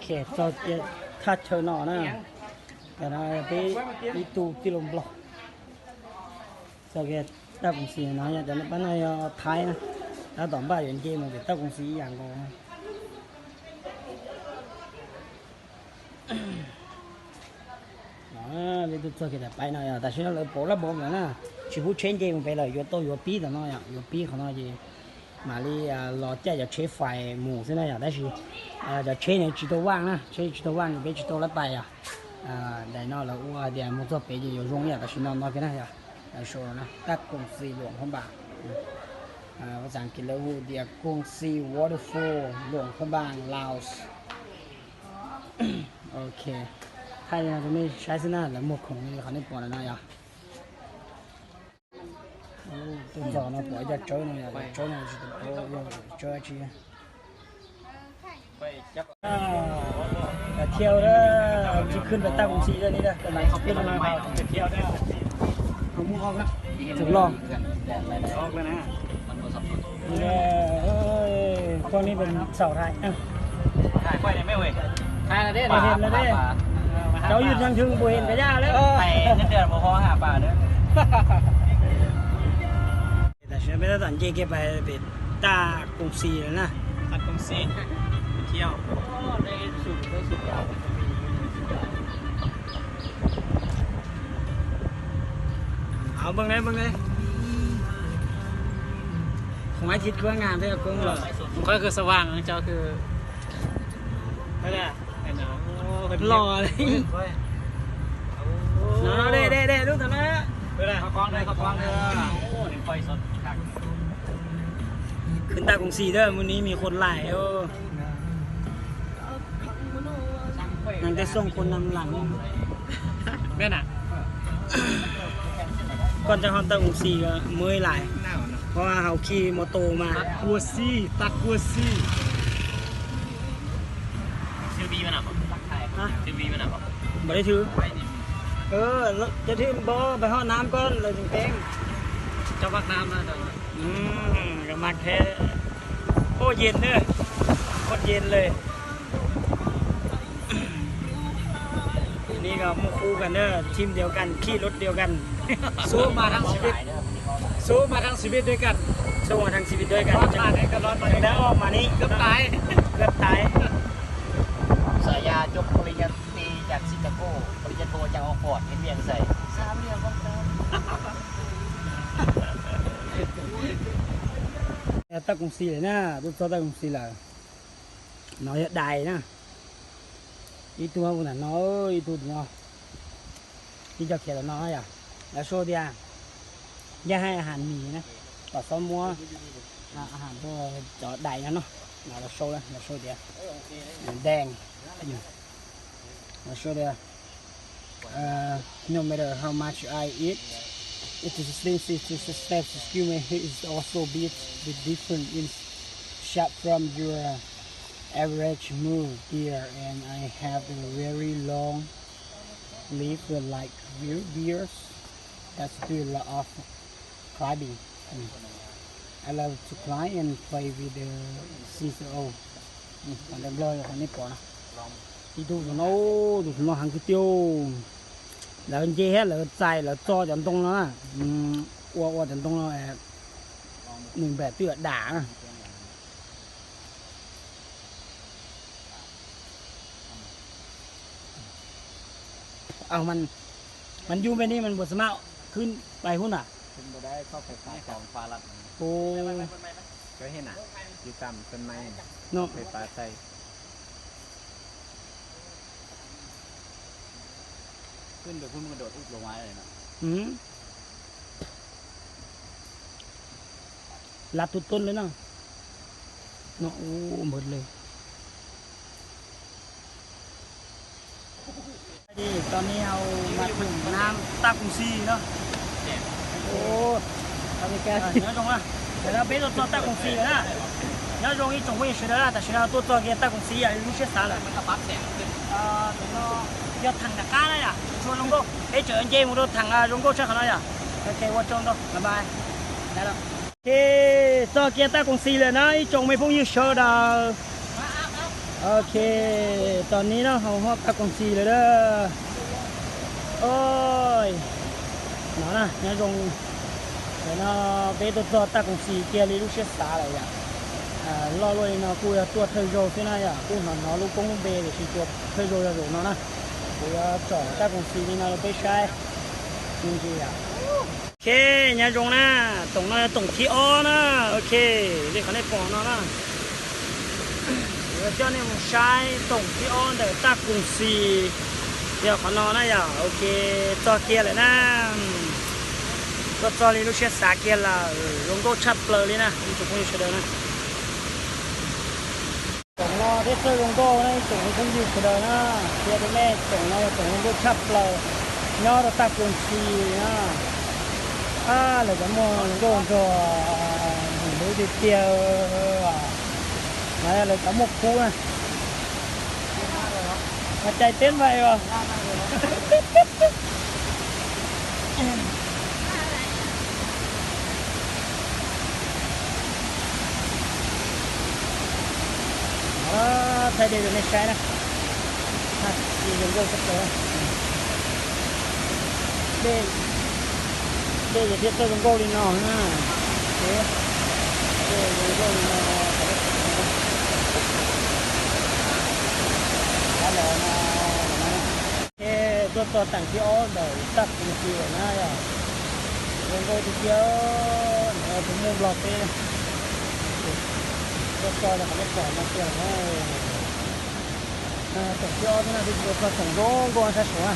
Ces txog kiag thaj chaw no na, cov no peb ib tug tij laug Nplog. Txog kiag taj koom xim no yog cov pab no yog Thaib na, tab tom npaj yuav nce mus pem taj koom xim ib yam nkaus. Peb tuaj txog kiag daim paib no yog tam sim no lawv pauv laj pauv lawm na, tsis pub tsheb nce mus pem lawm, yuav tau yuav pib tom no yom, yuav pib qhov no ces mam li los caij cov tsheb fais mus xwb na yom, tab sis cov tsheb no tsis tau vaj na, tsheb tsis tau vaj ces peb tsis tau lab tais yom. Daim no lawv ua hais tias mus txog pem ces yuav zoo ib yam tam sim no no kiag na yom. Sau na, taj koom xim Luam Phab Npas, vas xas kiv lawv hu tias Koom Xim Waterfall, Luam Phab Npas, Laos. Ok, thaij li no rau nej saib xwb na, lawv muag khoom li qhov nej pom ntawm no yom. Tuaj txog no pom ib co tsawb no, tsawb no tsis tau paub yog tsawb dab tsi. Thiab tsis khwb pem taj koom xim li, tsis khwb, tsis loj. Poj niam peb xaum hais, peb hem no de, cov yus nrog nrog peb hem ka yaj lawm. Tam sim no peb tab tom nce kiag pem taj koom xim lawm na. Npej ne, npej ne. Không ai thích khói ngàn thế là cũng là. Khói cứ sờ vàng cho cứ. Los. Nó đây, đây, đây, lub tụi nó. Khwv taj koom xim thiab, mus ni mi khuv laim. Neeg tej xoom khuv nam lam. Koj cov ho taj koom xim mus laim, ho hauv khi mos tos mas. Kua xim, taj kua xim. Npawg Lej Thwm, cov thwm npawg pais hoj nam koj lawv tseem teeb. Cov mag nam, cov mag thiab. Oj, yen na, oj yen lawm. Ni muaj khu kan na, team dio kan, khij lub dio kan. Số mà thắng xe buýt, số mà thắng xe buýtด้วยกัน, số mà thắng xe buýtด้วยกัน. Rov qab mas ni, gấp đôi, gấp đôi. สายยาจบปริญญาตรีจากสิงคโปร์ ปริญญาโทจากออกฟอร์ด เห็นเวียงใส่ Taj koom xim lawm na, tuaj txog taj koom xim lawm. No yog dais na. Ib tug ntawm no, ib tug ntawm no, ib co khiav ntawm no yom. Lawv sau tias, ya hai a has mis na, tom xob muab a has rau cov dais no no. Lawv sau, lawv sau tias, dees, lawv sau tias, Uh, no matter how much I eat, it is the same thing to sustain human heat is also bit the difference in shape from your average mule deer, and I have a very long life like real deers. That's do a lot of climbing. I love to climb and play with the seas. Qhov ntawd Nplog, qhov nej pom na. Ib tug no, tus no heev kawg tiag. Lawv nce thiab lawv txais lawv txo cov ntoo no, ua ua cov ntoo no, nws npam twb dam na. Ơ, mas, mas yus npe ni mas npuas xav mas khwb pais hub na. No. Lab tub tub li no. No, u, npawg li. ตอนนี้เรามาถึงน้ำตาดกรุงศรีเนาะ Nyob zoo na, lawm no peb tuaj txog tag koom xis lawm na. Nyob zoo ib tsoom phooj ywg sawv daws na, tam sim no tuaj txog kiag tag koom xis yam li lub siab xav lawm. Yog theem nram qab na yom, tsis tshua zoo nkauj, peb tseem nce mus rau theem zoo nkauj tshaj qhov no yom. Ok, ua tsaug ntau, bye bye. Txog kiag tag koom xis lawm na ib tsoom me phooj ywg sawv daws. Ok, tom nib no hauv hoob tag koom txis lawm na. Oj, no na nyob zoo. Ntawm no peb tuaj txog tag koom txis kiag li lub siab xav lawm yom. Loj luaj li no kuj yog tuaj thawj zaug xwb na yom, kuj hnov hnov lub koob lub npe tiam sis tsuas thawj zaug yog zaum no na. Kuv yuav tsom tag koom txis li no rau peb saib me ntsis yom. Ok, nyob zoo na, toom no yog toom thib ob na. Ok, li qhov nej pom no na. Kuv yuav coj nej mus saib toom thib ob ntawm tag koom txis yog qhov no na yom. Ok, txog kiag lawm na. Tuaj txog li lub siab xav kiag lawm, zoo nkauj tshaj plaws li na ib tsoom phooj ywg sawv daws na. Toom no thiab txawj zoo nkauj na ib tsoom phooj ywg sawv daws na. Qhia rau nej toom no yog toom zoo nkauj tshaj plaws nyob rau tag koom txis na. Ab, lawv cov muaj zoo nkauj nrog hum lub tiag tiag. No yog lawv cov muaj khub na. Mas cais teb npais os. Thaij dej rau nej saib na. Tsis zoo nkauj tshaj plaws. Dej, dej ces thiaj txawj zoo nkauj li no na. Dej zoo nkauj li no. Tuaj txog teem thib ob ntawm tag koom txis lawm na yom. Zoo nkauj tiag tiag, tus muaj nplog peb. Tuaj txog rau qhov nej pom no tiag na. Teem thib ob xwb na, twb tsis tau txog teem zoo nkauj sab saud na.